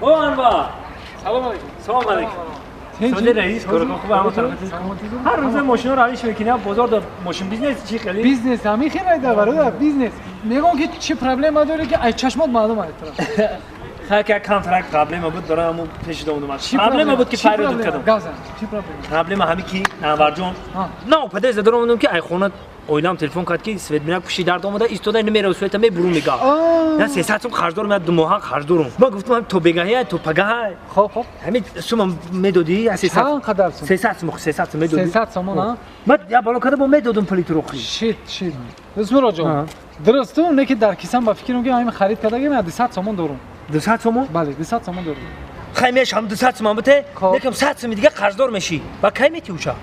О, Анвар. Салом алейкум. Салом алейкум. Соде раис, коротон хуб, ҳама тараф. Ҳар рӯза мошиноро алиш мекунӣ, бозор дар мошин бизнес чӣ хеле? Бизнес ҳамин хел айда, бародар, бизнес. Мегӯям ки чӣ проблема дорӣ, ки ай чашмот маълум аст. Хай, ки камтарак проблема буд, дорам ҳамун пеши домудам. Проблема буд ки фарёд кардам. Газан, чӣ проблема? Проблема ҳами ки Анварҷон. На, падар задорам омадам ки ай хона оилам телефон кард ки свет бинак пушти дард омада истода намера света мебурум мега. Я 300 сум қарз дорам, я 2 моҳа қарз дорам. Ман гуфтам то бегаҳи, то пагаҳ. Хоб, хоб. Ҳамин сумам медодӣ, я 300. Чанд қадар сум? 300 сум, 300 сум медодӣ. 300 сомон, а? Ман я бало карда бо медодам пули туро хи. Шит, шит. Дусмуро ҷон. Дуруст ту, не ки дар кисам ба фикрам ки ҳамин харид кардагим, я 200 сомон дорам. 200 сомон? Бале, 200 сомон дорам. Хай мешам 200 сомон бите, некам 100 сум дига қарздор мешӣ. Ба кай мети уша?